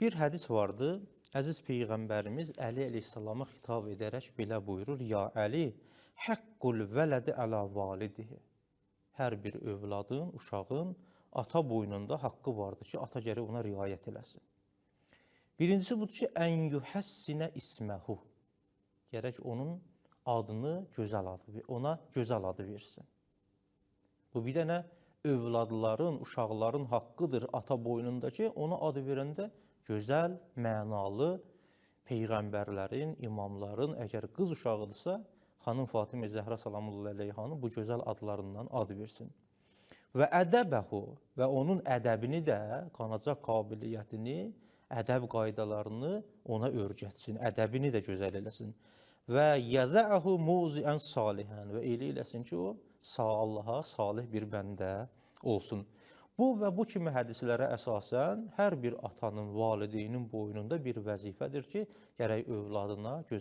Bir hədis vardı. Əziz Peyğəmbərimiz Əli əleyhissalama xitab edərək belə buyurur: "Ya Əli, haqqul vələdi əla validihi." Hər bir övladın, uşağın ata boynunda haqqı vardır ki, ata gərək ona riayət eləsin. Birincisi budur ki, ən yuhəssinə isməhu. Gərək onun adını gözəl adı, ona gözəl adı versin. Bu bir dənə övladların, uşaqların haqqıdır ata boynundakı, ona adı verəndə gözəl, mənalı peyğəmbərlərin, imamların, əgər qız uşağıdırsa, xanım Fatimə Zəhra salamullah əleyhanın bu gözəl adlarından ad versin. Və ədəbəhu və onun ədəbini də, qanacaq qabiliyyətini, ədəb qaydalarını ona öyrətsin, ədəbini də gözəl eləsin. Və yəzəhu muziən salihən və elə eləsin ki, o Allaha salih bir bəndə olsun. Bu və bu kimi hədislərə əsasən hər bir atanın, valideynin boynunda bir vəzifədir ki, gərək övladına gözəl